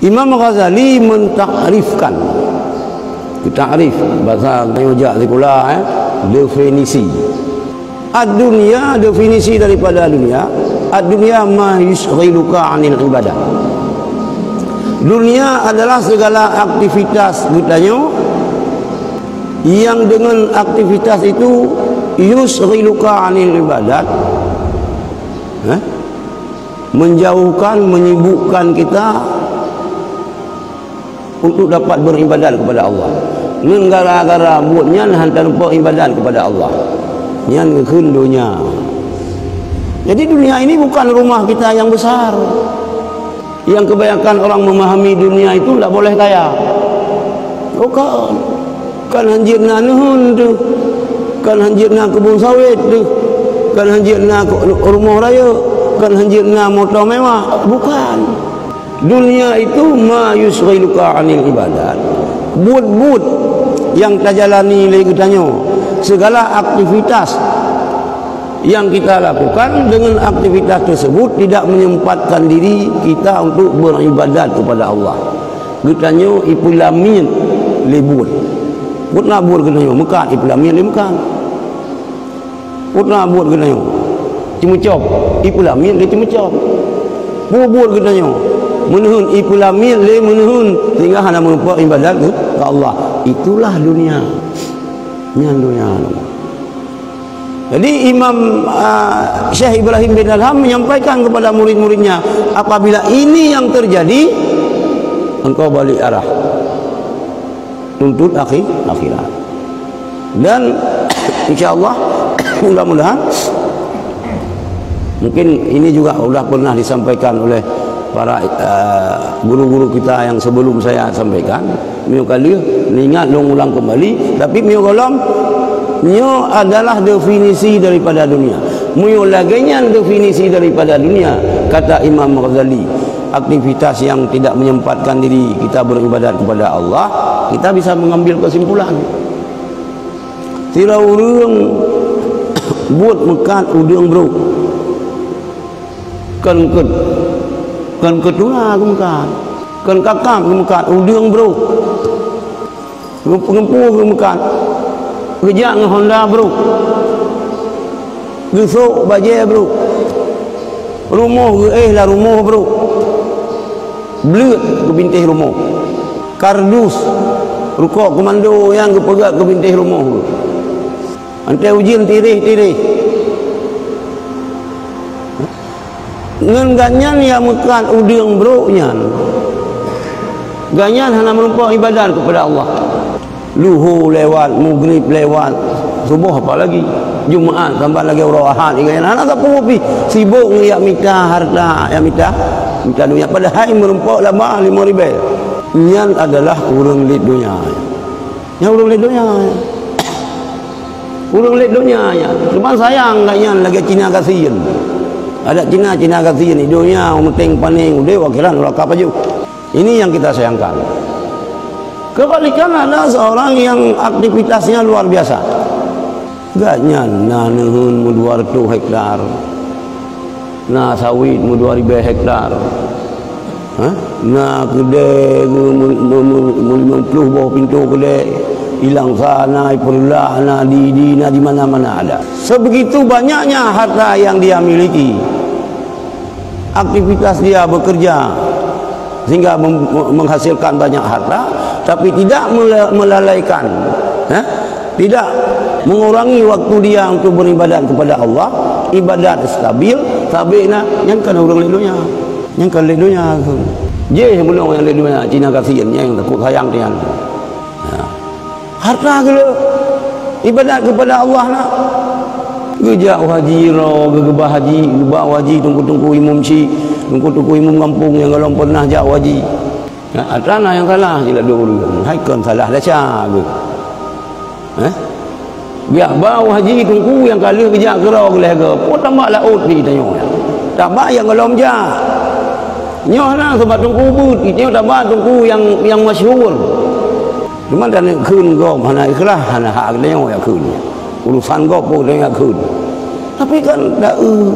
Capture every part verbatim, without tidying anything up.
Imam Ghazali mentakrifkan, takrif, bahasa tanyoe jak sikula, eh, definisi. Ad-dunya, definisi daripada dunia, ad-dunya ma yusyghiluka 'anil ibadah. Dunia adalah segala aktivitas geutanyoe yang dengan aktivitas itu yusyghiluka 'anil ibadat, eh, menjauhkan, menyibukkan kita untuk dapat beribadat kepada Allah. Ngon gara-gara buet nyan hana talumpok ibadat kepada Allah. Nyan geukheun donya. Jadi dunia ini bukan rumah kita yang besar. Yang kebanyakan orang memahami dunia itu tidak boleh kaya. Oh, kan. Kan hanjeuet na neuheun teuh. Kan hanjeuet na keubon sawét teuh. Kan hanjeuet na ke-, rumoh rayeuk. Kan hanjeuet na moto mewah. Bukan. Dunia itu ma yusyghiluka 'anil ibadat. Buet-buet yang tajalani lé geutanyoe, segala aktivitas yang kita lakukan dengan aktivitas tersebut tidak menyempatkan diri kita untuk beribadat kepada Allah. Geutanyoe ipeulamiet lé buet. Buet na buet geutanyoe, meukat ipeulamiet lé meukat. Peue na buet geutanyoe? Ceumeucom, ipeulamiet lé ceumeucom. Peue buet geutanyoe? Meuneuen, ipeulamiet lé meuneuen, sehingga hana meureumpok ibadat keu, keu Allah. Itulah dunia. Nyan dunia. Jadi Imam, ah, Syekh Ibrahim bin Adham menyampaikan kepada murid-muridnya, apabila ini yang terjadi, engkau balik arah. Tuntut akhi-, akhirat. Dan insya Allah, mudah-mudahan, mungkin ini juga sudah pernah disampaikan oleh para, eh, guru-guru kita yang sebelum saya sampaikan. Meunyoe ka lheueh, ingat lôn ulang kembali, tapi meunyoe gohlom, nyoe adalah definisi daripada dunia. Meunyoe lagèe nyan definisi daripada dunia, kata Imam Ghazali, aktivitas yang tidak menyempatkan diri kita beribadat kepada Allah, kita bisa mengambil kesimpulan. Sidroe ureueng buet meukat udeueng brok. Kon keut-, kon keut tuna geumeukat. Kon kakab geumeukat udeueng brok. Geupeungeupue geumeukat. Geujak ngon honda brok. Geusok bajèe brok. Rumoh geuéh lam rumoh brok. Bleuet geubintéh rumoh. Kardus, rukok komando nyang geupeugöt geubintéh rumoh. Watèe ujeuen tiréh-tiréh. Ngon gobnyan nyang meukat udeueng brok nyan, gobnyan hana meurumpok ibadat keupada Allah. Luho lewat, Maghrib lewat, Suboh apalagi, Jumat sambat lagèe uroe Ahad, gobnyan hana sapeue pih, sibok ngon jak mita hareuta, jak mita, mita donya. Padahai meurumpok laba limong ribèe. Nyan adalah ureueng lét donya. Nyan ureueng lét donya. Ureueng lét donya nyan. Teuma sayang gobnyan lagèe Cina gasien. Adak Cina, Cina gasien, di donya meuteng panéng udép, akhirat neuraka pajoh. Ini yang kita sayangkan. Kebalikan, ada seorang yang aktivitasnya luar biasa. Gobnyan na neuheun meudua reutôh hektar. Na sawét meudua ribèe hektar. Hah? Na keudè me-, me-, me-, me-, limong ploh boh pintoe keudè, i Langsa na, i Peureulak na, di, di, na di mana-mana ada. Sebegitu banyaknya harta yang dia miliki. Aktivitas dia bekerja sehingga mem-, menghasilkan banyak harta, tapi tidak mela-, melalaikan, eh, tidak mengurangi waktu dia untuk beribadat kepada Allah, ibadat stabil, sabé na, nyan kon ureueng lét donya. Nyan kon lét donya. Jéh bunoe nyang lét donya, Cina gasien, nyang takot sayang nyan. Nah. Harta geuleuek, ibadat keupada Allah na. Geujak haji droe, geuba haji, geuba haji teungku-teungku imum chik, teungku-teungku imum gampông nyang gohlom peureunah jak haji. Nah, harta na nyang salah, cit ladôm ureueng. Hai kon salah desya geuh. Eh? Geujak ba haji teungku nyang ka lheueh geujak keudroe geuh lhèe goe. Peue tambah laôt di tanyoe nyan. Tambah nyang gohlom jak. Nyoe na sabab teungku beuet, nyoe tambah teungku nyang, nyang masyhur. Cuma dan kheun gob hana ikhlas, hana hak geutanyoe jak kheun. Urusan gob peue geutanyoe jak kheun. Tapi kan dak eu.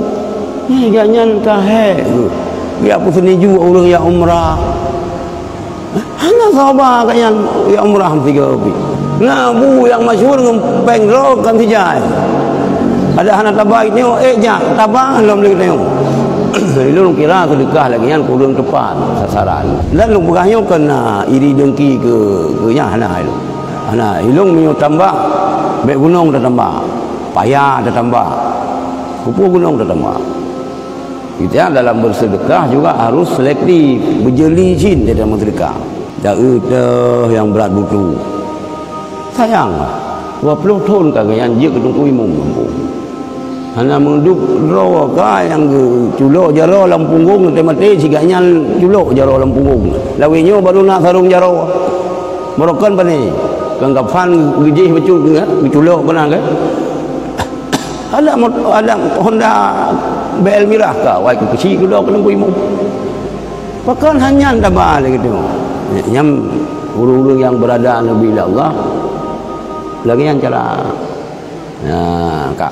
Nyan gobnyan ka hék. Geujak peuseuniju ureueng jak umrah. Hana saba ka nyan, ya umrah tiga pi. Na bu nyang masyhur ngon péng droe kan sijai. Ada hana taba nyoe, eh, jak taba lom lé nyoe. Ilôn kira seudeukah lagée nyan kureueng teupat sasaran. Dan lôn peugah nyoe kon na iri dengki keu, keu nyan hana ilôn. Hana, ilôn meunyoe tambah, bék gunong tatambah, paya tatambah, keupeue gunong tatambah. Kita dalam bersedekah juga harus selektif, beujeueli cit dalam sedekah. Taeu teuh nyang brat butu. Sayang, dua ploh thon ka geuyan jeuet keu teungku imum gampông. Hana meudup droe ka nyang geuculok jaroe lam punggong, maté-maté siga nyan culok jaroe lam punggong. Lawét nyoe baru na sarong jaroe. Barokon pane, kang kafan geujih bacut, geuculok keunan kan. Ada mot-, ada Honda B L mirah ka, wai keu keuci keudok keu lampu imum. Pakon hanya taba lagée tu. Nyam ureuëng-ureuëng nyang beurada neubi lé Allah, lagée nyan cara. Nah, ka.